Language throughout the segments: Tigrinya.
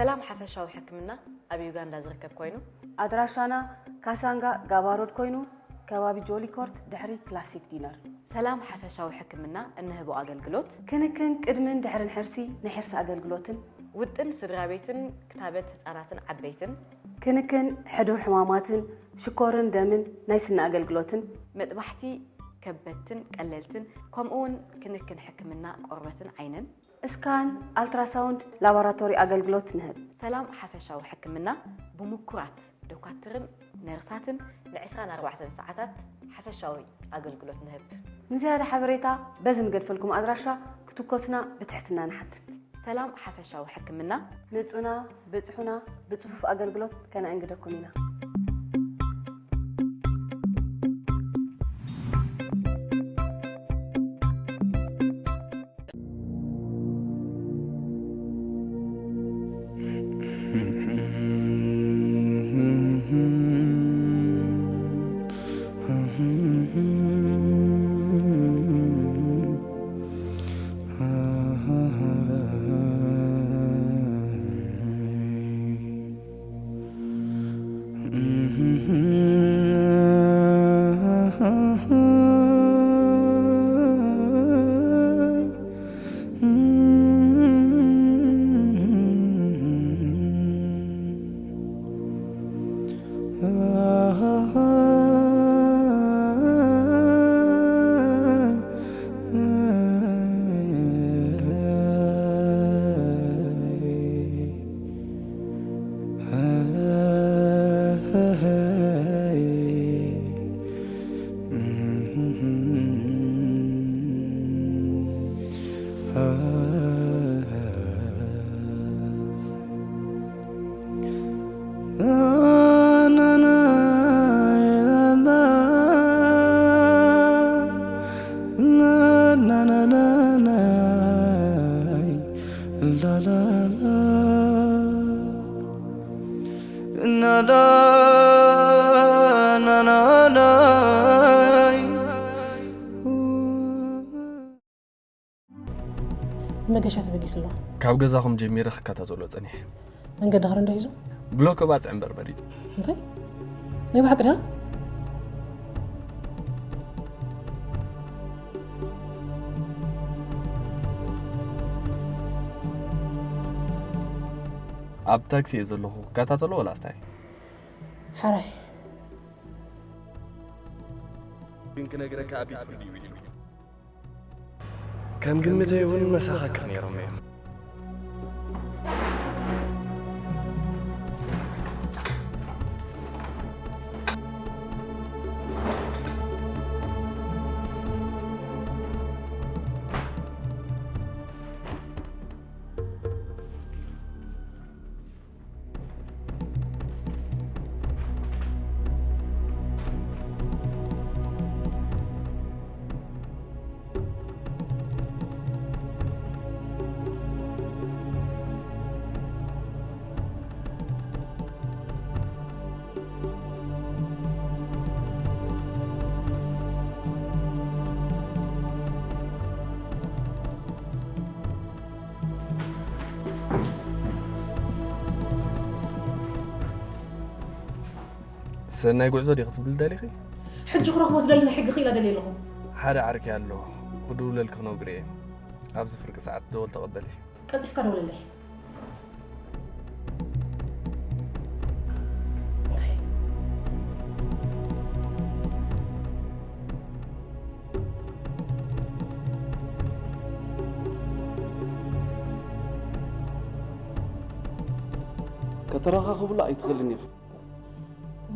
ሰላም ሓፈሻዊ ሕክምና ኣብ ዩጋንዳ ዝርከብ ኮይኑ፣ ኣድራሻና ካሳንጋ ጋባሮድ ኮይኑ፣ ከባቢ ጆሊ ኮርት ድሕሪ ክላሲክ ዲነር። ሰላም ሓፈሻዊ ሕክምና እንህቦ ኣገልግሎት፣ ክንክን ቅድምን ድሕርን ሕርሲ፣ ናይ ሕርሲ ኣገልግሎትን፣ ውጥን ስድራ ቤትን ክታበት ህጻናትን ዓበይትን፣ ክንክን ሕዱር ሕማማትን፣ ሽኮርን ደምን፣ ናይ ስኒ ኣገልግሎትን፣ መጥባሕቲ ከበድትን ቀለልትን፣ ከምኡ እውን ክንክን ሕክምና ቆርበትን ዓይንን። እስካን፣ ኣልትራሳውንድ፣ ላቦራቶሪ ኣገልግሎት ንህብ። ሰላም ሓፈሻዊ ሕክምና ብምኩራት ዶካትርን ነርሳትን ን ዕስራን ኣርባዕተን ሰዓታት ሓፈሻዊ ኣገልግሎት ንህብ። ንዝያዳ ሓበሬታ በዚ ንገድፈልኩም ኣድራሻ ክትኮስና ብትሕትና ንሓትት። ሰላም ሓፈሻዊ ሕክምና። ምጹና፣ ብጽሑና፣ ብጽፉፍ ኣገልግሎት ከነእንግደኩም ኢና። መገሻ ተበጊሱ ኣሎ። ካብ ገዛኹም ጀሚረ ክከታተሎ ጸኒሐ። መንገዲ ኸረ እንዶ ሒዙ? ብሎክ ባጽዕ እምበር መሪጹ። እንታይ? ናይ ብሓቂ ድያ? ኣብ ታክሲ እየ ዘለኹ። ክከታተሎ ወላ ኣስታይ? ሓራይ። ግን ክነግረካ ኣብ ቤት ፍርዲ እዩ ኢሉ። ከም ግምተይ እውን መሰኻክር ነይሮም እዮም። ሰናይ ጉዕዞ ዲኺ ክትብሊ ደሊኺ? ሕጂ ክረኽቦ ዝደሊ ናይ ሕጊ ክኢላ ደልየ ኣለኹ። ሓደ ዓርኪ ኣሎ፣ ክድውለልኪ ክነግሮ እየ። ኣብዚ ፍርቂ ሰዓት ደወል ተቐበሊ። ቀልጢፍካ ደውለለይ። ከተረኻኽብሉ ኣይትኽእልን ኢኺ።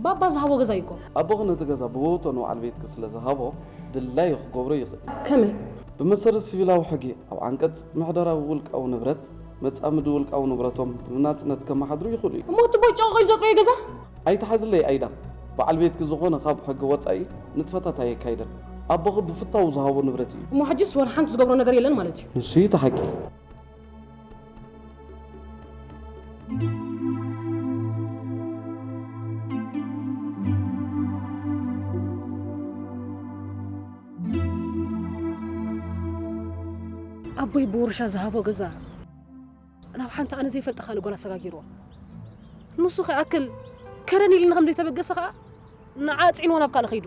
ባባ ዝሃቦ ገዛ እዩ እኮ። ኣቦኺ ነቲ ገዛ ብውህብቶ ንበዓል ቤትኪ ስለ ዝሃቦ፣ ድላዩ ክገብሮ ይኽእል። ከመይ? ብመሰረት ሲቪላዊ ሕጊ፣ ኣብ ዓንቀጽ ምሕደራዊ ውልቃዊ ንብረት፣ መጻምዲ ውልቃዊ ንብረቶም ብናጽነት ከመሓድሩ ይኽእሉ እዮም። እሞ እቲ ቦይ ጨቕቒሉ ዘጥረዮ ገዛ? ኣይትሓዝለይ ኣይዳ። በዓል ቤትኪ ዝኾነ ካብ ሕጊ ወጻኢ ንጥፈታት ኣየካይደን። ኣቦኺ ብፍታው ዝሃቦ ንብረት እዩ። እሞ ሕጂስ ዋላ ሓንቲ ዝገብሮ ነገር የለን ማለት እዩ? ንሱ እዩ እቲ ሓቂ። ኣቦይ ብውርሻ ዝሃቦ ገዛ ናብ ሓንቲ ኣነ ዘይፈልጣ ካልእ ጓል ኣሰጋጊርዋ። ንሱ ከይኣክል ከረን ኢልና ከም ዘይተበገሰ ከኣ ንዓ ጽዒንዎ ናብ ካልእ ከይዱ።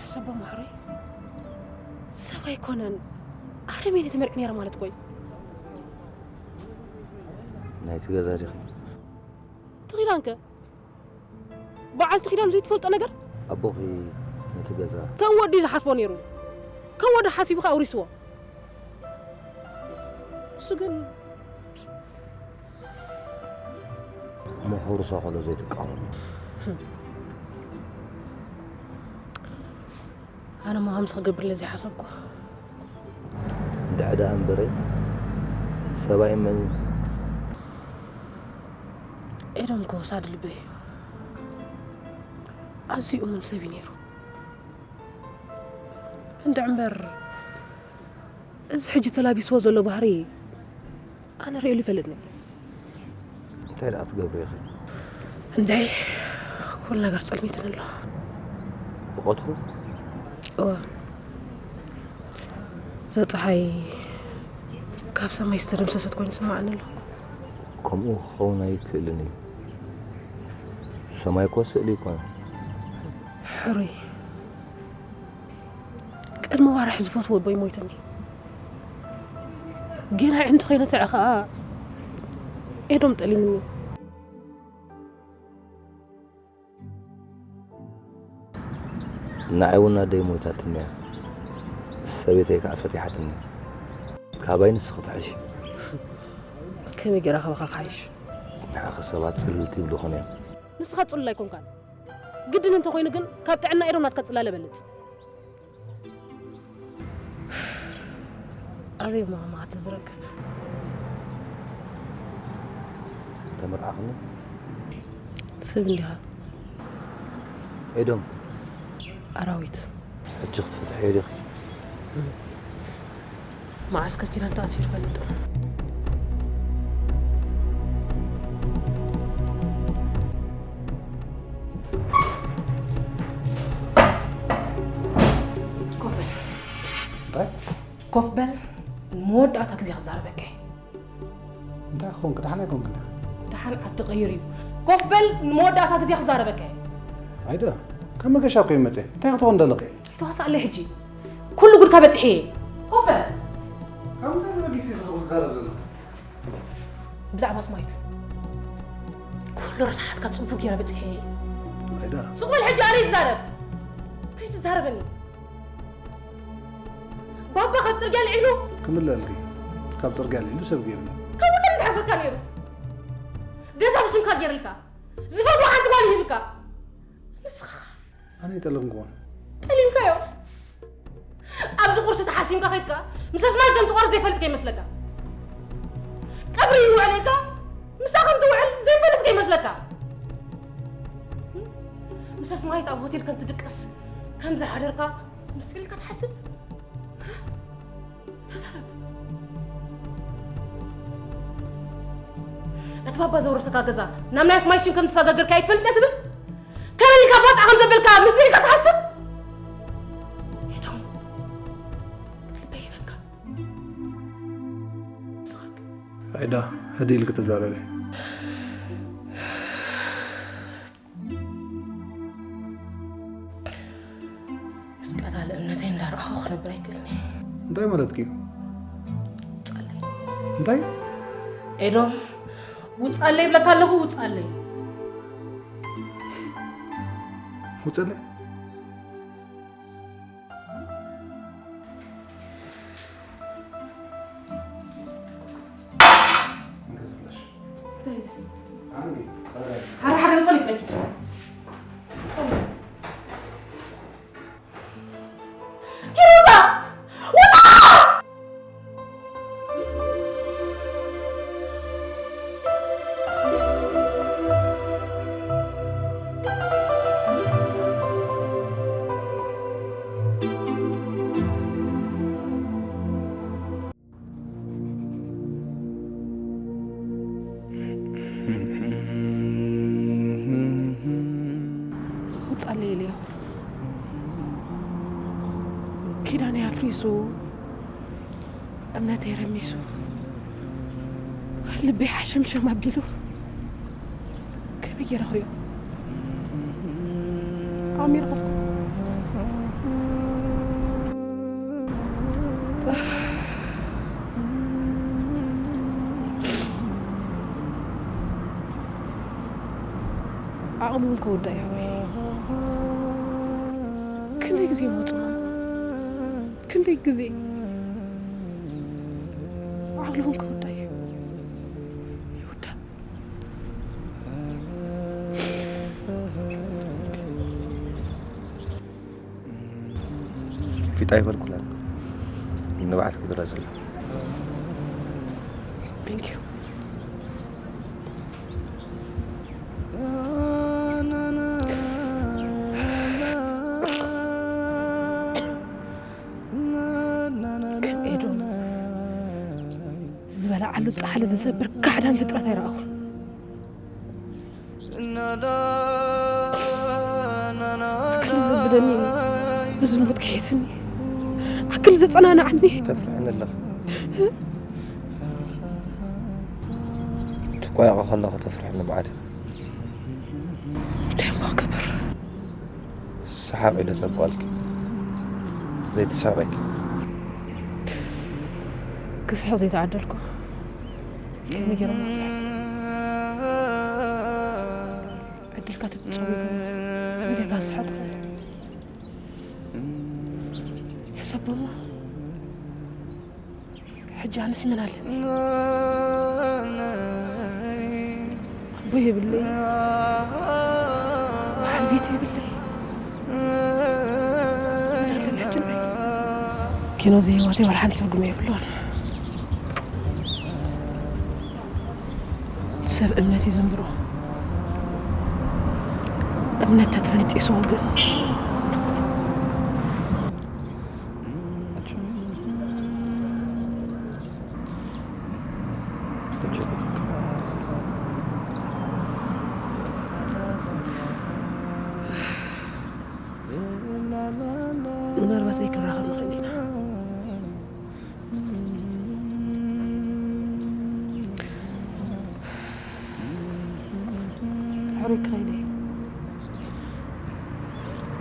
ሕሰቦ ማሕረይ፣ ሰብ ኣይኮነን፣ ኣረሜን እየ ተመርዒ ነይረ ማለት እኮ እዩ። ናይቲ ገዛ ዲኺ? እቲ ኪዳንከ? በዓልቲ ኪዳን ዘይትፈልጦ ነገር? ኣቦኺ ነቲ ገዛ ከም ወዲ ዝሓስቦ ነይሩ። ከም ወዲ ሓሲቡ ከኣ ኣውሪስዎ። እሱ ግን እሞ ከውርሶ ከሎ ዘይትቃወም? ኣነ እሞ ከምዚ ክገብር ኢለ ዘይሓሰብኩ። እንድዒ ደኣ እምበረይ፣ ሰብኣይ መን እዩ? ኤዶም እኮ ወሳዲ ልበይ እዩ። ኣዝዩ እሙን ሰብ እዩ ነይሩ። እንድዒ እምበር፣ እዚ ሕጂ ተላቢስዎ ዘሎ ባህሪ ኣነ ርእየሉ ይፈልጥኒ። እንታይ ደኣ ትገብሪ ኢኺ? እንድዒ፣ ኩሉ ነገር ጸልሚቱኒ ኣሎ። ብቐትሩ? እወ። እዛ ጸሓይ ካብ ሰማይ ዝተደምሰሰት ኮይኑ ይስምዓኒ ኣሎ። ከምኡ ክኸውን ኣይክእልን እዩ። ሰማይ እኮ ስእሊ ኣይኮነን። ሕሩይ። ቅድሚ ዋርሕ ዝፈትዎ ኣቦይ ሞይቱኒ። ጌና ኣዒንቲ ከይነትዐ ከኣ ኤዶም ጠሊምኒ። ንዓይ እውን ኣደይ ሞይታትኒ እያ። ሰበይተይ ከኣ ፈቲሓትኒ። ካባይ ንስኺ ትሕሺ። ከመይ ጌራ ካባኻ ክሓይሽ? ንዓኺ ሰባት ጽልልቲ ይብሉኽን እዮም። ንስኻ ጽሉል ኣይኮንካን። ግድን እንተኾይኑ ግን ካብ ጥዕና ኤዶም ናትካ ጽላለ በልጽ። ኣበይ እሞ ከማኻ ተዝረክብ? ተመርዓኽኒ? ሰብ እንዲኻ። ኤዶም። ኣራዊት። ሕጂ ክትፍትሕዮ ዲኺ? መዓስ ካብ ኪዳን ተኣሲሩ ይፈልጥ? ኮፍ በል። እንታይ? ኮፍ በል። ንመወዳእታ ግዜ ክዛረበካ እየ። እንታይ ኮንክ? ደሓን ኣይኮንክ እንዳ? ደሓን ዓዲ ቀይር እዩ። ኮፍ በል፣ ንመወዳእታ ግዜ ክዛረበካ እየ። ኣይዳ፣ ካብ መገሻ እኮ ይመጸ። እንታይ ክትኾን ደለኺ? ኣይተዋሳእለይ ሕጂ። ኩሉ ጉድካ በጺሐ እየ። ኮፍ በል። ካብ እንታይ ተበጊሰ ኢኺ ዝዛረብ ዘለኺ? ብዛዕባ ስማይት። ኩሉ ርስሓትካ ጽቡቅ ገይረ በጺሐ እየ። ኣይዳ። ስቕ በል ሕጂ ኣነ ይዛረብ። ከይትዛረበኒ። ባባ ካብ ጽርግያ ልዒሉ? ክምለልኪ። ካብ ጽርግያ ልዒሉ ሰብ ገይሩኒ። ካብ ኩሎም ዝሓስበካ ነይሩ። ገዛ ብስምካ ገይርልካ። ዝፈትዋ ሓንቲ ጓል ይህብካ። ንስኻ ኣነ ኣይጠለምክዎን። ጠሊምካዮ። ኣብዚ ቁርሲ ተሓሲምካ ከይድካ ምስ ኣስማት ከም ትቆርስ ዘይፈልጥ ከይመስለካ። ቀብሪ ይውዕል ኢልካ ምሳ ከም ትውዕል ዘይፈልጥ ከይመስለካ። ምስ ኣስማይት ኣብ ሆቴል ከም ትድቅስ ከም ዝሓደርካ ምስ ኢልካ ትሓስብ። ተዛረብ። እቲ ባባ ዘውረሰካ ገዛ ናብ ናይ ኣስማይ ሽም ከም ዝሰጋገርካ ኣይትፈልጥ እያ ትብል? ከመይ ኢልካ ባጽዓ ከም ዘበልካ ምስ ኢልካ ትሓስብ? ኤዶም፣ ልበይ ይበካ። ንስኻ ግን ኣይዳ፣ ህድእ ኢልኪ ተዛረቢ። ምስ ቀታሊ እምነተይ እንዳረኣኹ ክነብር ኣይክእልን እየ። እንታይ ማለትኪ እዩ? ውጻለይ። እንታይ? ኤዶም፣ ውጻለይ ይብለካ ኣለኹ፣ ውጻለይ። ውጸለይ? እንታይ እዩ እዚ? ሓራ ሓራ ውጸለይ ትለኪ። ኪሩታ! ውጣ! ኪዳነይ ኣፍሪሱ፣ እምነተይ ረሚሱ፣ ልበይ ሓሸምሸም ኣቢሉ፣ ከመይ ገይረ ክሪኦ? ኣሚርኩ። ዓቕሚ እውን ክውዳእ እየ ወይ? ክንደይ ግዜ ሞጽና? ክንደይ ግዜ? ዓቕሚ እውን ክውዳእ እዩ። ይውዳእ። ፊጣ ይበልኩላ ንባዕት ክድረስላ። Thank you። ከም ኤዶም ዝበልዓሉ ጻሕሊ ዝሰብር ካሕዳም ፍጥረት ኣይረኣኹን። ኣክል ዘብለኒ፣ ብዝንቡት ክሒስኒ፣ ኣክል ዘጸናንዓኒ። ተፍርሕኒ ኣለኺ። ትቋየቒ ከለኺ ተፍርሕኒ መዓት ኢኺ። እንታይ እሞ ክገብር? ሰሓቕ ኢለ ጸብቐልኪ። ዘይትስሕቂ። ክስሕቕ ዘይተዓደልኩ። ከመይ ገይረ እሞ ክስሕቕ? ዕድልካ ተተጸዊሩ፣ መደብካ ዝስሕቕ ትኾነ። ሕሰብ እሞ። ሕጂ ኣነስ መን ኣለኒ? ኣቦ የብለይ፣ በዓል ቤት የብለይ። መን ኣለኒ ሕጂ ንዓይ? ኪኖ ዘይህይወተይ ዋላ ሓንቲ ትርጉም የብሉን። ሰብ እምነት እዩ ዘንብሮ። እምነት ተትበንጢስዎ ግን ምናልባት ዘይክንራኸብ ንኽእል ኢና። ሕሩይ ክኸይድ እየ።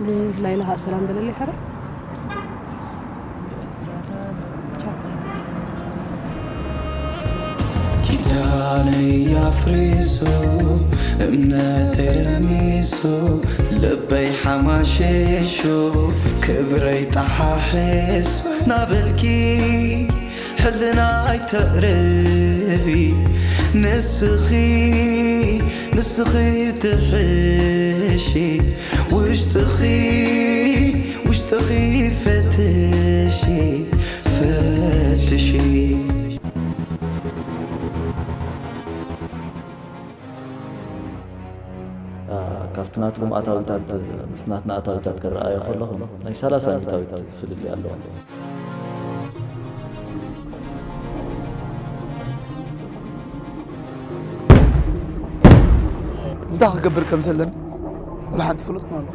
ንላይላ ኸኣ ሰላም በለለይ ሕረ። ቻው። ኪዳነይ ኣፍሪሱ፣ እምነተይ ረሚሱ፣ ልበይ ሓማሺሹ፣ ክብረይ ጠሓሒሱ ናበልኪ ሕልናይ ተቕርቢ። ንስኺ፣ ንስኺ ትሕሺ፣ ውሽጥኺ፣ ውሽጥኺ ፈትሺ፣ ፈትሺ። አ፣ ካብቲ ናትኩም ኣታዊታት ምስ ናትና ኣታዊታት ክረኣዮ ከለኹም ናይ ሰላሳ ሚእታዊት ፍልልይ ኣለዎም። እንታይ ክገብር ከም ዘለኒ ወላ ሓንቲ ፈለጥኩን ኣለኹ።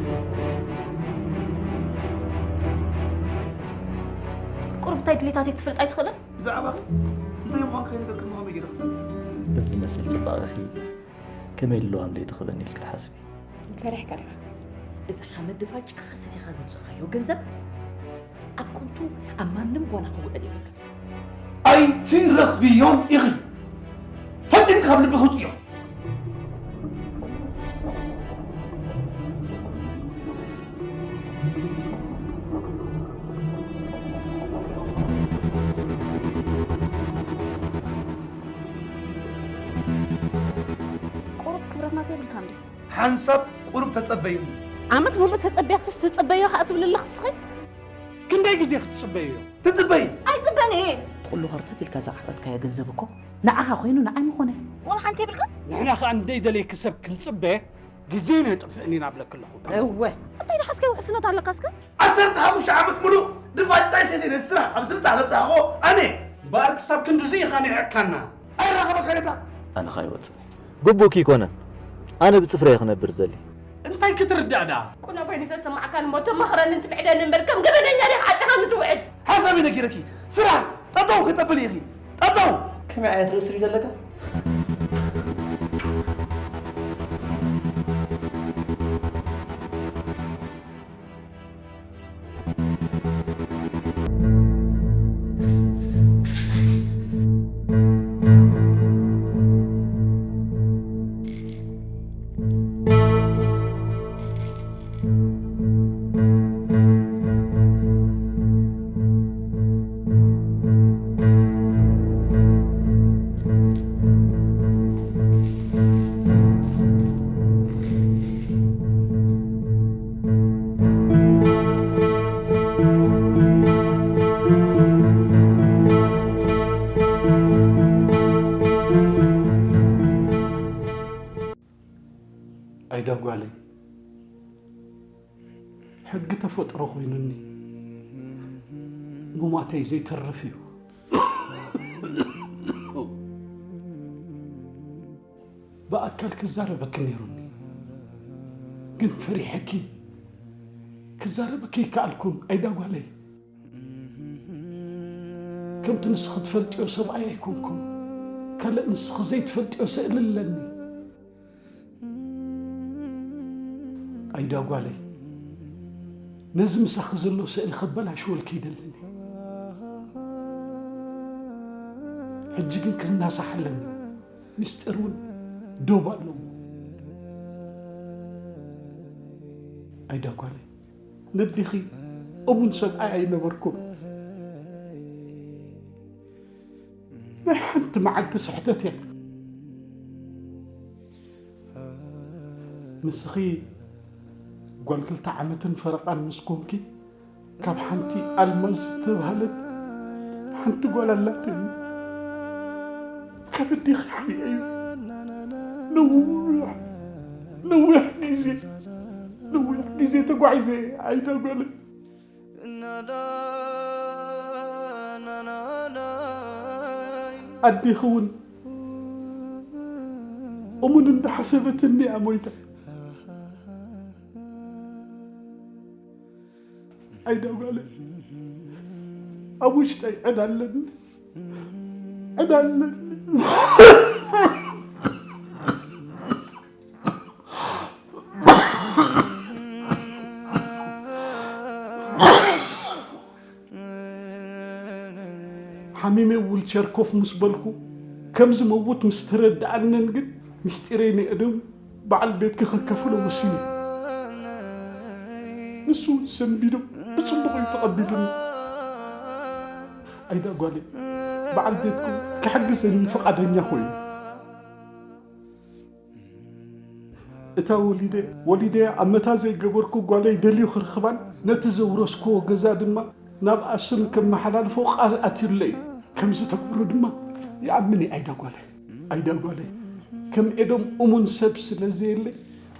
ቁሩብ እንታይ ድሌታተይ ክትፈልጥ ኣይትኽእልን? ብዛዕባኺ እንታይ ምዃንኪ ከይነገርክኒ ከመይ ገይረ ክፈልጥ? እዚ ዝመስል ጽባቐኺ ከመይ ኢሉ ኣንደይ ትኽበኒ ኢልኪ ትሓስቢ? ፈሪሕካ ዲኻ? እዚ ሓመድ ድፋ ጫኻ ሰቲኻ ዘምጻኻዮ ገንዘብ ኣብ ከንቱ ኣብ ማንም ጓና ክውዕል የብሉን። ኣይትረኽብዮን ኢኺ። ፈጺምኪ ካብ ልብኺ ውጽዮ። ቁሩብ ክብረት ናተይ የብልካን ድዩ? ሓንሳብ ቁሩብ ተጸበዩኒ። ዓመት ሙሉእ ተጸብያትስ ትጽበዮ ከኣ ትብል ኣለኽ እስኺ? ክንደይ ግዜ ክትጽበዮ? ትጽበይ? ኣይጽበን እየ። ኩሉ ኸርተት ኢልካ ዘቕረብካዮ ገንዘብ እኮ ንዓኻ ኮይኑ ንዓይ ምኾነ። ወላ ሓንቲ የብልካ? ንሕና ኸኣ እንደይ ደለይኪ ሰብ ክንጽበ ግዜ ነጥፍእኒ ናብለኪ ኣለኹ። እወ። እንታይ ደሓስካዮ ውሕስነት ኣለካ እስከ? ዓሰርተ ሓሙሽተ ዓመት ሙሉእ ድፋጫይ ሰትየ ነቲ ስራሕ ኣብ ዝብጻሕ ለብጻሕዎ ኣነ። እምበኣር ክሳብ ክንድዚ ኢኻ ንዒቕካና። ኣይራኸበካን ኢኻ። ኣነ ኸኣ ይወጽእ። ግቡእኪ ኣይኮነን። ኣነ ብጽፍረይ ክነብር ዘሊ። እንታይ ክትርዳእ ደኣ? ቁኖ ኮይኑ ተሰማዕካን እሞ ተማኽረንን ትብዕደኒ እምበር ከም ገበነኛ ዲኻ ዓጺኻ ንትውዕል? ሓሳበይ ነጊረኪ። ስራሕ! ጠጠው ክተብሊ ኢኺ። ጠጠው! ከመይ ዓይነት ርእሲ እዩ ዘለካ? ኣይዳ ጓለይ፣ ሕጊ ተፈጥሮ ኮይኑኒ ምሟተይ ዘይተርፍ እዩ። ብኣካል ክዛረበኪ ነይሩኒ፣ ግን ፈሪሐኪ ክዛረበኪ ይከኣልኩን። ኣይዳ ጓለይ፣ ከምቲ ንስኺ ትፈልጥዮ ሰብኣይ ኣይኮንኩን። ካልእ ንስኺ ዘይትፈልጥዮ ስእሊ ኣለኒ። ኣይዳ ጓለይ፣ ነዚ ምሳኺ ዘሎ ስእሊ ከበላሽወልኪ ይደልን። ሕጂ ግን ክናሳሕ ኣለኒ። ምስጢር እውን ዶብ ኣለዎ። ኣይዳ ጓለይ፣ ነዲኺ እሙን ሰብኣይ ኣይነበርኩን። ናይ ሓንቲ መዓልቲ ስሕተት እያ። ንስኺ ጓል ክልተ ዓመትን ፈረቓን ምስ ኮንኪ፣ ካብ ሓንቲ ኣልማዝ ዝተባህለት ሓንቲ ጓል ኣላትኒ። ካብ ኣዴኺ ሓቢኤ እዩ ነዊሕ፣ ነዊሕ ግዜ፣ ነዊሕ ግዜ ተጓዒዘ። ኣይዳ ጓለይ፣ ኣዴኺ እውን እሙን እንዳሓሰበትኒ እያ ሞይታ። ኣይዳ ጓለይ፣ ኣብ ውሽጠይ ዕዳ ኣለኒ፣ ዕዳ ኣለኒ። ሓሚመ ዊልቸር ኮፍ ምስ በልኩ፣ ከም ዝመውት ምስ ተረድኣንን ግን፣ ምስጢረይ ንኤዶም በዓል ቤትኪ ከካፍሎ ወሲነ። ንሱ እውን ሰንቢዱ ብጽቡቕ እዩ ተቐቢሉኒ። ኣይዳ ጓለይ፣ በዓል ቤትኩም ክሕግዘኒ ፍቓደኛ ኮይኑ። እታ ወሊደ፣ ወሊደ ኣብ መታ ዘይገበርኩ ጓለይ ደልዩ ክርኽባን ነቲ ዘውረስክዎ ገዛ ድማ ናብኣ ስም ከመሓላልፎ ቃል ኣትዩለይ። ከም ዝተግብሮ ድማ ይኣምን እየ። ኣይዳ ጓለይ፣ ኣይዳ ጓለይ፣ ከም ኤዶም እሙን ሰብ ስለ ዘየለይ፣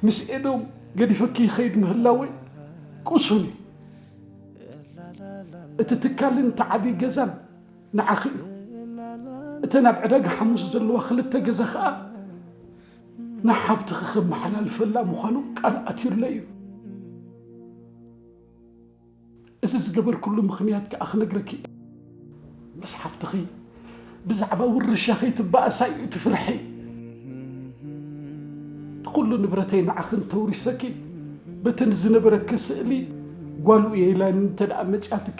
ምስ ኤዶም ገዲፈኪ ይኸይድ ምህላወይ ቅሱን እየ። እቲ ትካልን እቲ ዓብዪ ገዛን ንዓኺ እዩ። እተን ኣብ ዕዳጋ ሓሙስ ዘለዋ ክልተ ገዛ ኸኣ ንሓብትኺ ከመሓላልፈላ ምዃኑ ቃል ኣትዩለይ እዩ። እዚ ዝገበርኩሉ ምኽንያት ከኣ ክነግረኪ እየ። ምስ ሓብትኺ ብዛዕባ ውርሻ ከይትበኣሳ እዩ እቲ ፍርሐይ። ኩሉ ንብረተይ ንዓኺ እንተውሪሰኪ፣ በተን ዝነበረኪ ስእሊ ጓሉ እየ ኢላኒ እንተ ደኣ መጺኣትኪ፣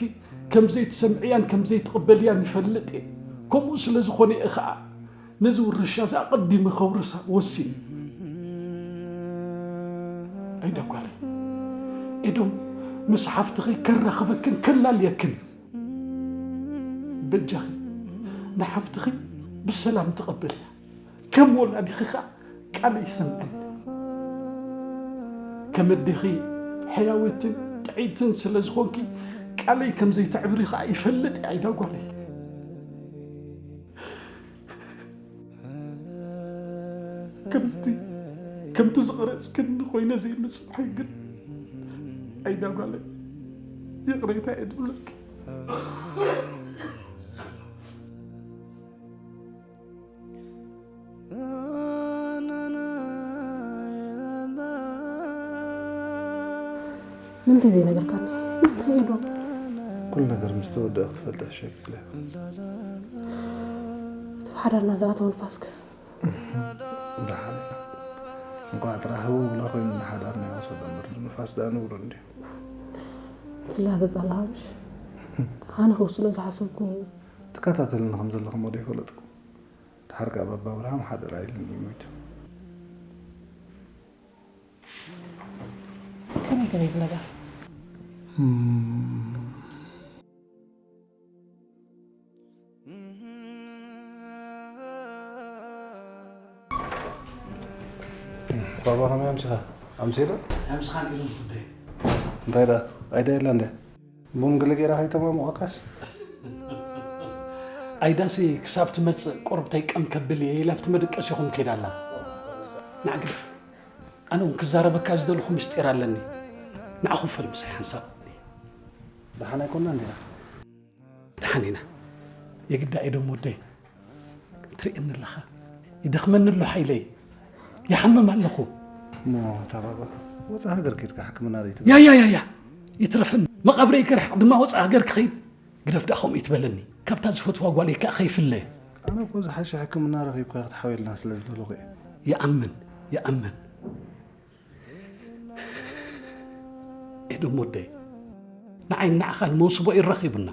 ከም ዘይትሰምዕያን ከም ዘይትቕበልያን ይፈልጥ እየ። ከምኡ ስለ ዝኾነ እየ ኸኣ ነዚ ውርሻ እዚ ኣቐዲመ ከውርሳ ወሲነ። ኣይዳ ጓለይ፣ ኤዶም ምስ ሓፍትኺ ከራኽበክን ከላልየክን እዩ። በጃኺ ንሓፍትኺ ብሰላም ተቐበልያ። ከም ወላዲኺ ኸኣ ቃለይ ይሰምዐኒ። ከም ኣዴኺ ሕያወትን ጥዕይትን ስለ ዝኾንኪ፣ ቃለይ ከም ዘይተዕብሪ ኸኣ ይፈልጥ እየ ኣይዳ ጓለይ። ከምቲ፣ ከምቲ ዝቐረጽክኒ ኮይነ ዘይምጽንሐይ ግን ኣይዳ ጓለይ፣ ይቕሬታ እየ ዝብለኪ። ዘይነገርካኒ እንታይ እዩ ዶ? ኩሉ ነገር ምስ ተወደአ ክትፈልጢ ሕሸኪ ኢለ። እቲ ብሓዳርና ዝኣተወ ንፋስከ? ደሓን። እንኳዕ ጥራሕ ህው ብላ ኮይኑ ንሓዳርና ይወሰዶ እምበር ንፋስ ደኣ ንቡር እንድዩ። ትላገጽ ኣለኻ ምሽ? ኣነ ክውስኖ ዝሓሰብኩ። ትከታተልኒ ከም ዘለኹም ወደ ይፈለጥኩ። ድሓር ከኣ ባባ ኣብርሃም ሓደራ ኢሉኒ እዩ ሞይቱ። ከመይ ከመይ እዚ ነገር? እም። ባባ ከመይ ኣምሲኻ? ኣምሲኻ? ኣምስኻን ኢሎም ጉዳይ። እንታይ ደኣ? ኣይዳ የላ እንደ? ቡን ገለ ጌራ ከይተማሙቐካስ? ኣይዳሲ ክሳብ ትመጽእ ቁሩብ ተይቀም ከብል እየ ኢላ ኣብቲ መደቀሲኹም ከይዳ ኣላ። ንዓ ግደፍ። ኣነ እውን ክዛረበካ ዝደለኹ ምስጢር ኣለኒ። ንዓ ክፈል ምሳይ ሓንሳብ። ደሓን ኣይኮና እንዲና። ደሓን ኢና። የግዳ ኤዶም ወደይ። ትርእየኒ ኣለኻ። ይደኽመኒ ኣሎ ሓይለይ። ይሓምም ኣለኹ። እሞ እታ ባባ ወፃእ ሃገር ኬድካ ሕክምና ዘይትብል? ያ፣ ያ፣ ያ፣ ያ። ይትረፈኒ። መቓብረይ ከርሕቕ ድማ ወፃእ ሃገር ክኸይድ። ግደፍ ደኣ ከምኡ ይትበለኒ። ካብታ ዝፈትዋ ጓለይ ከኣ ከይፍለ። ኣነ እኮ ዝሓሸ ሕክምና ረኺብካ ክትሓውየልና ስለ ዝደለኹ እየ። ይኣምን፣ ይኣምን። ኤዶም ወደይ፣ ንዓይን ንዓኻን መውስቦ እዩ ረኺቡና።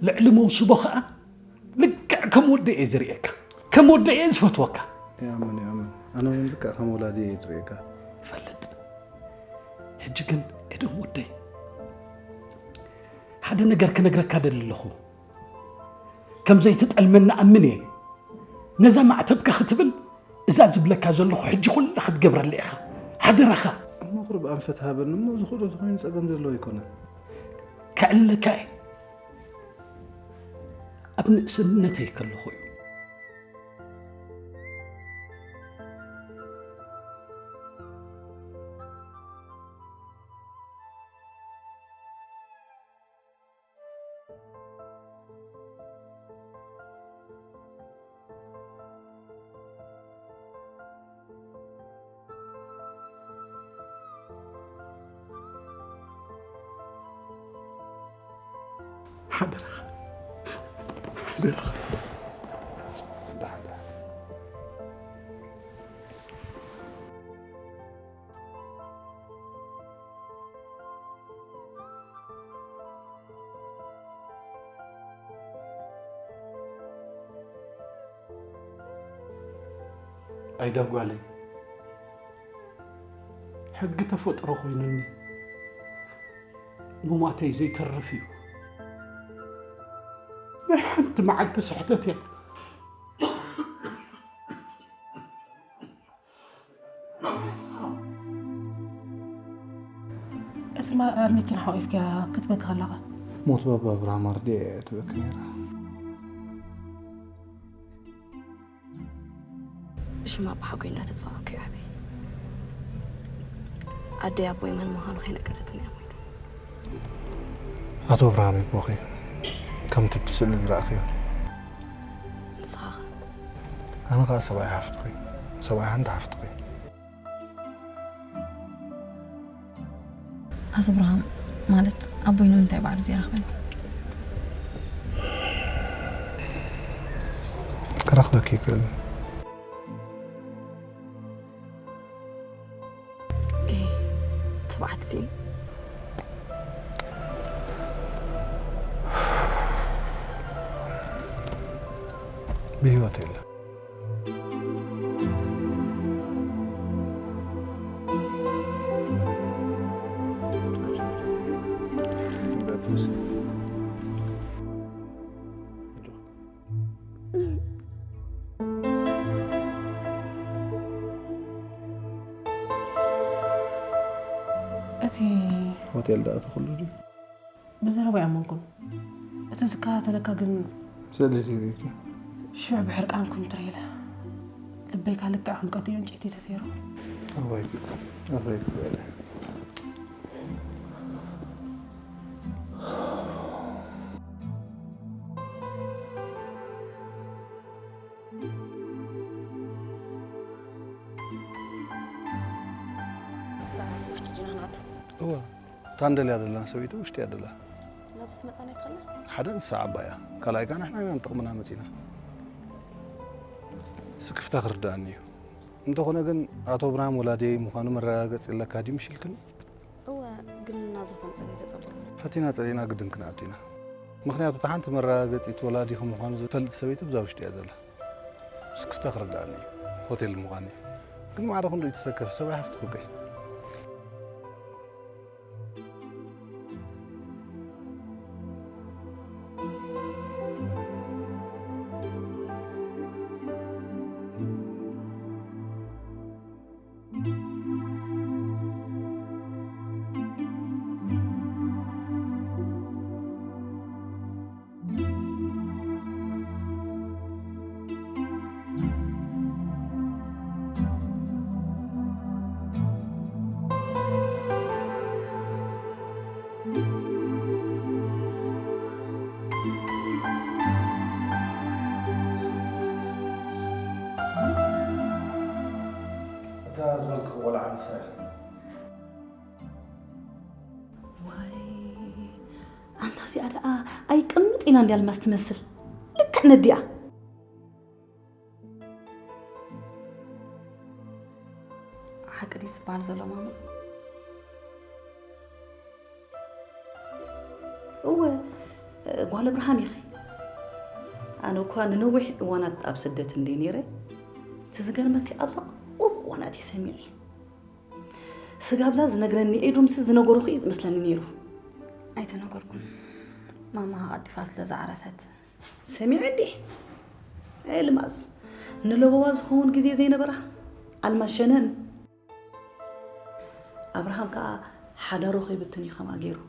ልዕሊ መውስቦ ኸኣ ልክዕ ከም ወደይ እየ ዝርእየካ። ከም ወደይ እየ ዝፈትወካ። ይኣምን፣ ይኣምን። ኣነ እውን ልክዕ ከም ወላዲ እየ ዝርእየካ። ይፈልጥ። ሕጂ ግን ኤዶም ወደይ፣ ሓደ ነገር ክነግረካ ደሊ ኣለኹ። ከም ዘይትጠልመኒ ኣምን እየ። ነዛ ማዕተብካ ክትብል እዛ ዝብለካ ዘለኹ ሕጂ ኩላ ክትገብረላ ኢኻ። ሓደራኻ። እሞ ቁሩብ ኣንፈት ሃበኒ እሞ ዝኽእሎ ተኾይኑ ጸገም ዘለዎ ኣይኮነን። ከዕልለካ እየ። ኣብ ንእስነተይ ከለኹ እዩ። ሓደራኻ፣ ሓደራኻ። ኣይዳ ጓለይ፣ ሕጊ ተፈጥሮ ኮይኑኒ ምሟተይ ዘይተርፍ እዩ። ናይ ሓንቲ መዓልቲ ስሕተት እያ። እቲ ማ-፣ ኣብ መኪና ሓቂፍካያ ክትበኪ ከለኻ? ሞት ባባ ኣብርሃም ኣርዲኣ እየ ትበኪ ነይራ። ብሽም ኣቦሓጎይ እንዳተጻወትኩ እየ ዓብየ። ኣደይ ኣቦይ መን ምዃኑ ከይነገረትኒ እያ ሞይታ። ኣቶ ኣብርሃም ይቦኺ ከም ትብቲ ስእሊ ዝረኣኽዮ። ንስኻ ኸ? ኣነ ኸኣ ሰብኣይ ሓፍትኺ፣ ሰብኣይ ሓንቲ ሓፍትኺ። ኣቶ ኣብርሃም ማለት ኣቦይ ንምንታይ ባዕሉ ዘይረኽበኒ? ክረኽበኪ ይክእል። እይ፣ ትብዓት ሲን። ብህይወት የለን። እቲ ሆቴል ደኣ እቲ ኩሉ ድዩ? ብዘረባ ኣይኣመንኩን። እቲ ዝከታተለካ ግን ስእሊ ገይሩኪ። ሽዑ ብሕርቃን ኩምትር ኢለ። ልበይካ ልክዕ ከም ቀትዩ ዕንጨይቲ ተሰይሩ። ኣባይ ትበል፣ ኣባይ ትበል። ውሽጢ ዲና ክንኣቱ? እወ። እታ ንደልያ ዘለና ሰበይቲ ውሽጢ እያ ደላ። ናብዚ ትመጻና ይትኽእላ? ሓደ ንሳ ዓባይ እያ፣ ካልኣይ ከኣ ንሕና ኢና ንጥቕምና መጺና። ስክፍታ ክርድኣኒ እዩ። እንተኾነ ግን ኣቶ ብርሃም ወላዲየይ ምዃኑ መረጋገጺ ኣለካ ድዩ ምሽ ኢልክን? እወ፣ ግን ናብዚ ክተምጽኣኒ ተጸበኹ። ፈቲና ጸሊእና ግድን ክንኣቱ ኢና። ምኽንያቱ እታ ሓንቲ መረጋገጺት ወላዲኺ ምዃኑ ዝፈልጥ ሰበይቲ ብዛ ውሽጢ እያ ዘላ። ስክፍታ ክርድኣኒ እዩ፣ ሆቴል ምዃኑ እዩ። ግን ማዕረ ክንድኡ ይተሰከፍ፣ ሰብኣይ ሓፍትኺ እኮ እዩ። እታ ዝበልክኺ ቆልዓ ንሳ እያ። ዋይ፣ ኣንታ እዚኣ ደኣ ኣይቅምጥ ኢላ እንድያ ኣልማዝ ትመስል። ልክዕ ነዲኣ። ሓቂ ድዩ ዝበሃል ዘሎ ማማ? እወ፣ ጓል ኣብርሃም ኢኺ። ኣነ እኳ ንነዊሕ እዋናት ኣብ ስደት እንድየ ነይረ፣ እቲ ዝገርመኪ ኣብዛ ቁሩብ እዋናት እየ ሰሚዐ። ስጋብዛ ዝነግረኒ ኢዱምሲ ዝነገርኹ እዩ ዝመስለኒ ነይሩ። ኣይተነገርኩን። ማማ ቀልጢፋ ስለ ዝዓረፈት። ሰሚዐ እንዲህ። ኣልማዝ፣ ንለበዋ ዝኸውን ግዜ ዘይነበራ። ኣልማዝ ሸነን። ኣብርሃም ከኣ ሓዳሩ ከይብትን እዩ ከምኣ ገይሩ።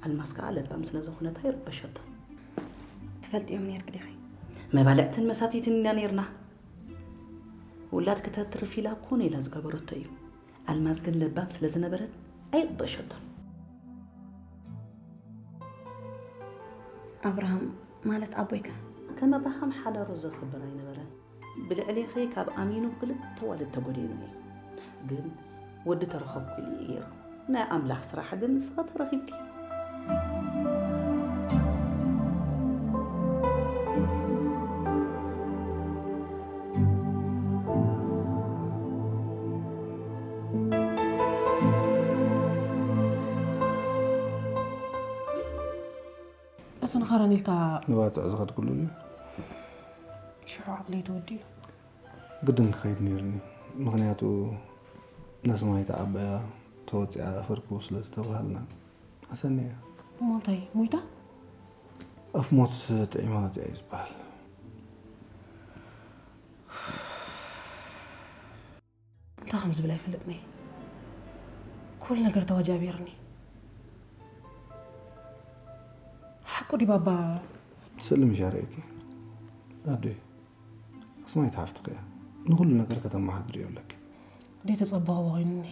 ኣልማዝ ከኣ ለባም ስለ ዝኾነት ኣይረበሸቶን። ትፈልጥዮም ነይርኪ ዲኺ? መባልዕትን መሳትይትን ኢና ነይርና። ውላድ ክተትርፍ ኢላ ኮነ ኢላ ዝገበረቶ እዩ። ኣልማዝ ግን ለባም ስለ ዝነበረት ኣይረበሸቶን። ኣብርሃም ማለት ኣቦይካ? ከም ኣብርሃም ሓዳሩ ዘኽብር ኣይነበረን። ብልዕሌኺ ካብ ኣሚኑ ክልተ ዋልድ ተጎዲእኑ እዩ። ግን ወዲ ተረኸብኩ ኢሉ እዩ ገይሩ። ናይ ኣምላኽ ስራሕ ግን ንስኸ ተረኺብኪ። እሱ ንኸረን ኢልካ ንባጽዕ ዝኸድኩሉ ድዩ? ሽዑ ዓቕለይ ተወዲኡ። ግድን ክኸይድ ነይሩኒ። ምኽንያቱ ነስማይ ተዓበያ ተወፂኣ እፈርክቡ ስለ ዝተባሃልና ኣሰንያ። እሞ እንታይ ሞይታ? ኣፍ ሞት ጥዒማ ወፂኣ እዩ ዝበሃል። እንታይ ከም ዝብል ኣይፈልጥን እየ። ኩሉ ነገር ተዋጃቢርኒ። ሓቁ ድዩ ባባ? ስእሊ ምሽ ኣርእየኪ ኣዶይ። ኣስማይት ሓፍትኺ እያ። ንኹሉ ነገር ከተመሓድርዮ ኣለኪ። ደይ ተጸበኽዎ ኮይኑኒ።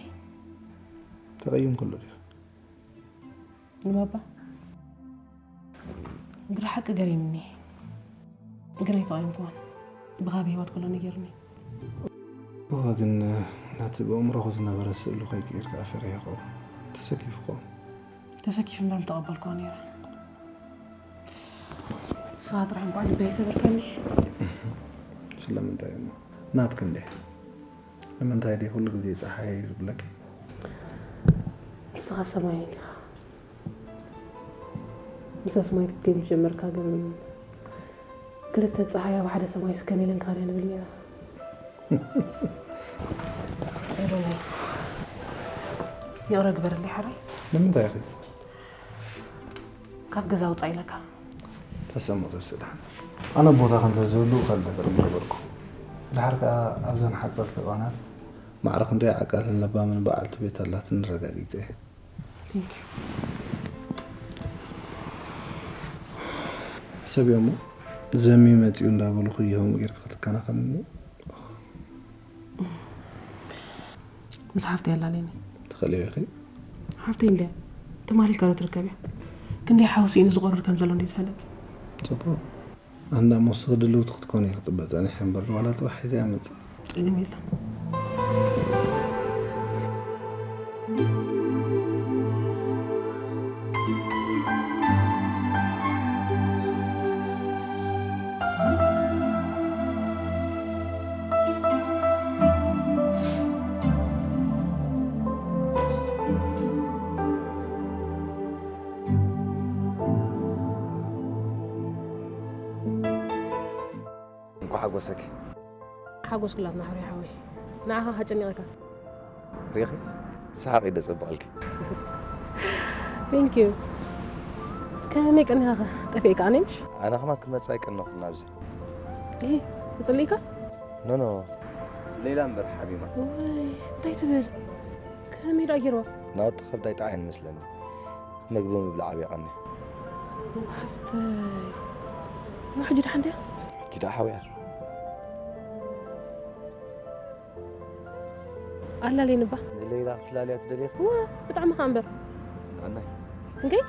ተቐይምክሉ ዲኺ? ንባባ? ግዳ ሓቂ ገሪምኒ። ግን ኣይተቐየምክዎን። ብኻብ ህይወት ከሎ ነጊርኒ። እወ፣ ግን ናቲ ብኣእምሮኹ ዝነበረ ስእሉ ከይቅይርካ ፈሪሐ ይኸውን። ተሰኪፉ ይኸውን። ተሰኪፉ እምበር ምተቐበልክዎ ነይረ። ንስኻ ጥራሕ እንኳዕ ልበይ ሰበርካኒ። ስለምንታይ እሞ? ናትኪ እንዴ? ንምንታይ ድየ ኩሉ ግዜ ጸሓይ እዩ ዝብለኪ? ንስኻ ሰማይ ኢኻ። ምስ ኣስማይት ክትከይድ ምስ ጀመርካ ግን ክልተ ጸሓይ ኣብ ሓደ ሰማይ ስከም ኢለን ክኸዳ ንብል ነይራ። ኤዶመይ፣ ይቕረ ግበረለይ ሓራይ። ንምንታይ ኢኺ? ካብ ገዛ ውጻእ ኢለካ። ተሰምዖ ተስእ ደሓን። ኣነ ኣብ ቦታኺ እንተዝህሉ ካልእ ነገር ምገበርኩ። ደሓር ከኣ ኣብዘን ሓጸርቲ እዋናት ማዕረ ክንደይ ዓቃልን ለባምን በዓልቲ ቤት ኣላትኒ ረጋጊጸ እየ። Thank you። ሰብ እዮሞ ዘሚ መጺኡ እንዳበሉ ክይሆም ጌርካ ክትከናኸንኒ። ምስ ሓፍተይ ኣላለኒ። ትኽእልዮ ኢኺ? ሓፍተይ እንድያ። ተማሊልካ ዶ ትርከብ እያ? ክንደይ ሓውሲ ኢኑ ዝቆርር ከም ዘሎ እንድዩ ዝፈልጥ። ጽቡቕ። ኣንዳ ሞስኺ ድልውቲ ክትኮኒ ክትጽበ ጸኒሐ እምበር፣ ዋላ ጽባሕ ሒዘ እያ መጽእ። ጸገም የለን። ሓጎሰኪ። ሓጎስ ኩላትና ሕሩይ ሓወይ። ንዓኻ ከጨኒቐካ። ሪኺ ሰሓቕ እዩ ደጸብቐልኪ። Thank you። ከመይ ቀኒኻ ጠፊእካ ኣነ ምሽ? ኣነ ከማን ክመጽእ ኣይቀነኹን ናብዚ። እህ ተጸሊእካ? ኖ ኖ ሌላ እምበር ሓሚማ። ወይ እንታይ ትብል? ከመይ ደኣ ገይርዋ? ናውቲ ከብዳይ ጥዓይ ንመስለኒ። ምግቢ ምብላዕ ኣብያ ቀኒ። ዋፍተይ። ንሕጂ ደሓን ድያ? ሕጂ ደኣ ሓውያ። ኣላልየኒ እባ። ንሌላ ክትላልያ ትደልያ? እወ፣ ብጣዕሚ ከኣ እምበር። ኣናይ። ክንከይድ?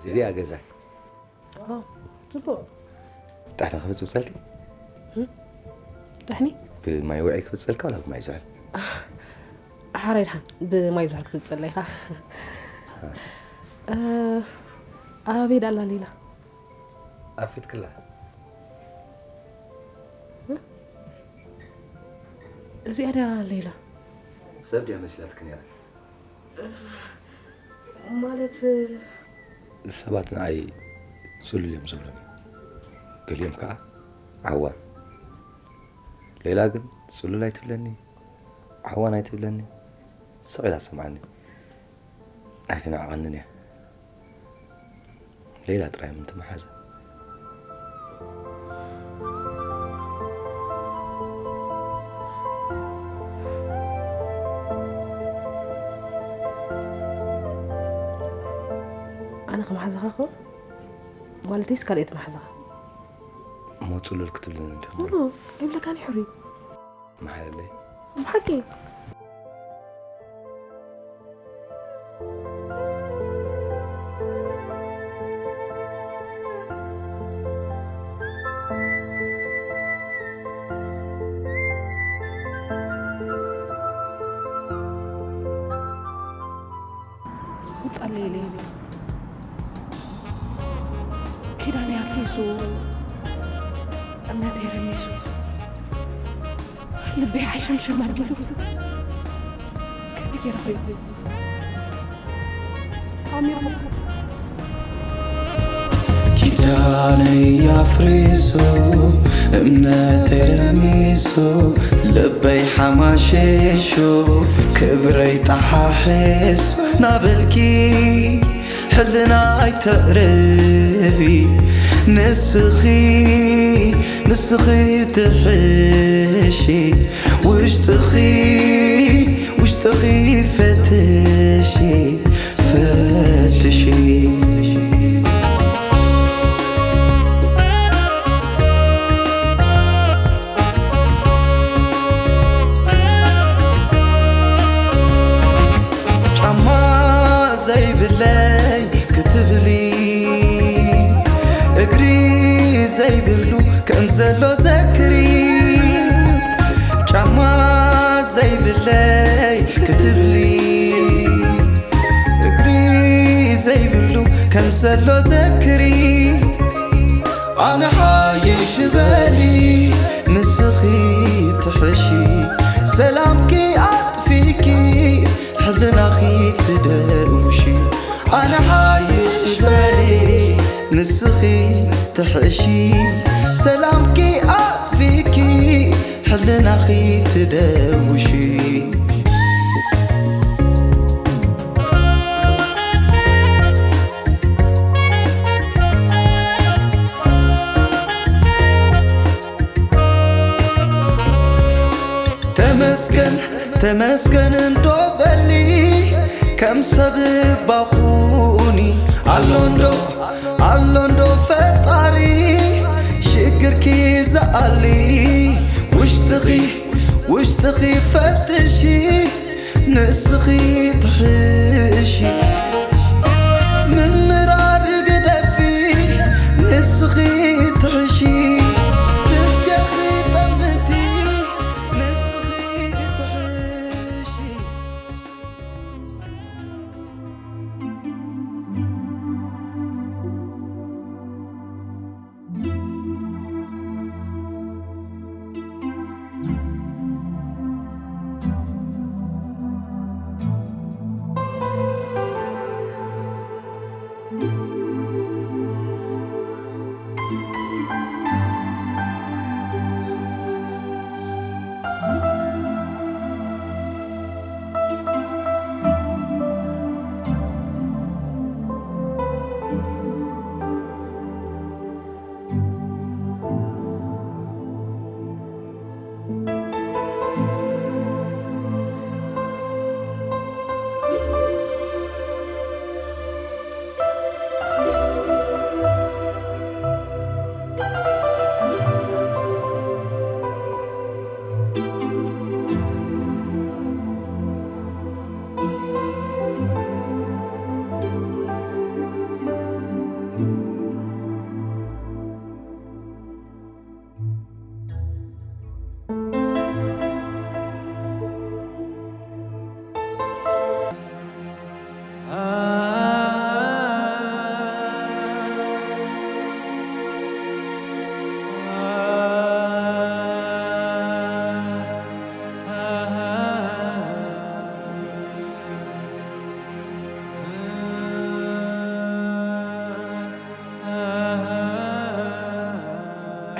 እዚኣ ገዛ ጽቡቕ ጣሕኒ ክብጽብጸልኪ ጣሕኒ ብማይ ውዒ ክብጸልካ ወላ ብማይ ዝሑል ሓራይ ድሓን ብማይ ዝሑል ክትብጸላ ኢኻ ኣበይ ዳላ ሌላ ኣብ ፊትክላ እዚኣ ድያ ሌላ ሰብ ድያ መሲላትክ ነራ ማለት ሰባት ንዓይ ጽሉል እዮም ዝብሉኒ፣ ገሊኦም ከኣ ዓዋን። ሌላ ግን ጽሉል ኣይትብለኒ፣ ዓዋን ኣይትብለኒ፣ ስቕ ኢላ ትሰምዓኒ። ኣይትንዕቐንን እያ። ሌላ ጥራይ ምንቲ መሓዛ። ኣነ ከመሓዛኻ ኾን ማለተይስ ካልኦት መሓዛኻ እሞ ጽሉል ክትብልኒ እንዲኹም ኖ ኣይብለካን ይሕሩይ መሓለለይ ብሓቂ ጸለይለይ ኪዳነይ ኣፍሪሱ እምነተይ ረሚሱ ልበይ ሓሸምሸም ኣቢሉ ከመይ ገይረ ኮይኑ ኣሚሩ ኪዳነይ ኣፍሪሱ እምነተይ ረሚሱ ልበይ ሓማሸሹ ክብረይ ጠሓሒሱ ናበልኪ ሕልናይ ተዕርቢ ንስኺ ንስኺ ትሕሺ ውሽጥኺ ውሽጥኺ ፈትሺ ፈትሺ ጫማ ዘይብለይ ክትብሊ እግሪ ዘይብሉ ከም ዘሎ ዘክሪ ጫማ ዘይብለይ ክትብሊ እግሪ ዘይብሉ ከም ዘሎ ዘክሪ ኣነ ሓይሽ በሊ ንስኺ ትሕሺ ሰላምኪ ኣጥፊኪ ሕልናኺ ትደውሺ ኣነ ሓይሽ በሊ ንስኺ ትሕሺ ሰላምኪ ኣጥፊኪ ሕልናኺ ትደውሺ ተመስገን ተመስገን እንዶ በሊ ከም ሰብ ባኹኒ ኣሎ እንዶ ኣሎ እንዶ ፈጣሪ ሽግርኪ ዝኣሊ ውሽጥኺ ውሽጥኺ ፈትሺ ንስኺ ትሕሺ ምምራር ግደፊ ንስኺ ትሕሺ ትሕቴኺ ጠምቲ ንስኺ ትሕሺ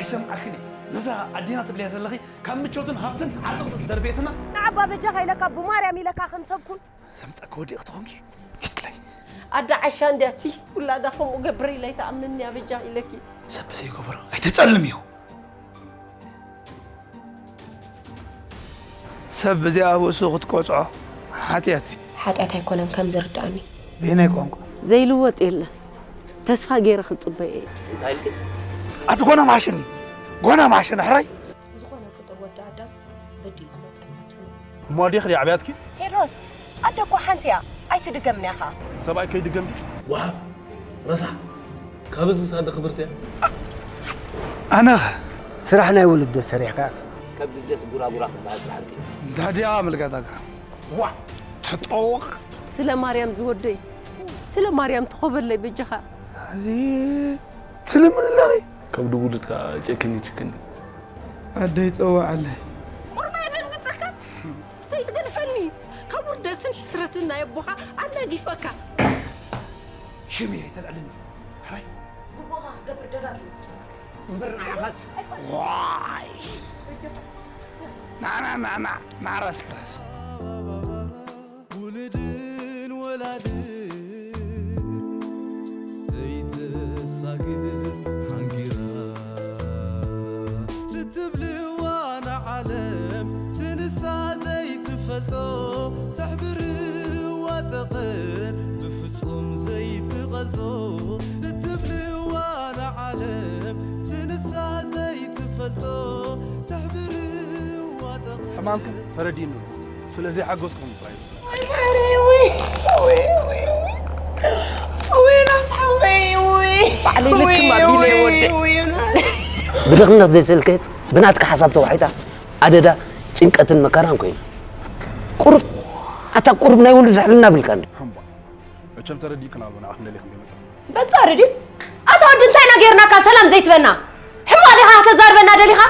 ሰምዓክኒ፣ ነዛ ኣዴና ትብልያ ዘለኺ ካብ ምቾትን ሃብትን ዓርጥቕቲ ዝደርበየትና። ንዓባ በጃኻ ኢለካ ብማርያም ኢለካ ከም ሰብ ኩን። ዘምፀ ከወዲቕ ተኾንኪ ግድለይ። ኣደ ዓሻ እንድያ እቲ ውላዳ ከምኡ ገብረ ኢላ ኣይትኣምንንያ በጃ ኢለኪ። ሰብ ብዘይገበሮ ኣይተፀልምዮ። ሰብ ብዚኣ ብእሱ ክትቆፅዖ ሓጢኣት እዩ። ሓጢኣት ኣይኮነን ከም ዝርድኣኒ። በየናይ ቋንቋ? ዘይልወጥ የለን። ተስፋ ገይረ ክፅበዮ እየ። እንታይ ኢልኪ? ኣቲ ጎና ማሽን፣ ጎና ማሽን ሕራይ። ዝኾነ ፍጡር ወዲ ኣዳም በዲኡ ዝመፀ ኣይፈቱን። እሞ ኣዴኺ ድያ ዓብያትኪ? ቴድሮስ፣ ኣደ እኮ ሓንቲ እያ። ኣይትድገምንያ ኸዓ። ሰብኣይ ከይድገምኪ? ዋው፣ ረሳ፣ ካብ እዝስ ኣደ ክብርቲ እያ። ኣነኸ? ስራሕ ናይ ውልዶ ሰሪሕካ። ከብዲ ደስ ጉራጉራ ክበሃል ዝሓቂ። ዳድያ ምልጋጣካ። ዋ፣ ተጠወቕ። ስለ ማርያም ዝወደይ፣ ስለ ማርያም ትኾበለይ በጃኻ። እዚ ትልምን ኣለኺ? ከብዲ ውሉድካ ጨክኒ ችክኒ። ኣደይ ጸዋዓለይ። ቁርባ የደንግጸካ? ዘይትገድፈኒ። ካብ ውርደትን ሕስረትን ናይ ኣቦኻ ኣናጊፈካ። ሽም እየ ኣይተልዕልኒ። ሕራይ። ግቡእኻ ክትገብር ደጋጊመ ክጽውዓካ። እምበር ንዓኻስ። ዋይ። ና፣ ና፣ ና፣ ና፣ ና፣ ራስ፣ ራስ። ውሉድን ወላድን ዘይትሳግር ሓንጊራ ትትብልዋ ንዓለም ትንሳ ዘይትፈልጦ ተሕብርዋ ጠቐር ብፍጹም ዘይትቐልጦ ትትብልዋ ንዓለም ትንሳ ዘይትፈልጦ ተሕብርዋ ጠቐር ሕማምኩም ተረዲእኑ ስለዘይ ሓገዝኩም ጥራይ እዩ። ባዕለይ ልክም ኣቢለ ወደ። ብድኽነት ዘይሰልከት ብናትካ ሓሳብ ተዋሒጣ ኣደዳ ጭንቀትን መከራን ኮይና። ቁሩብ፣ ኣታ ቁሩብ ናይ ውሉድ ሕልና ብልካ እንዲ። ሕምባ፣ መቸም ተረዲእክን ኣሎ ንዓኽን ደሊኽን ከይመጻ። በጻሪ ድዩ? ኣታ ወዲ እንታይ ኢና ጌርናካ ሰላም ዘይትበና? ሕማቕ ዲኻ ከተዛርበና ደሊኻ?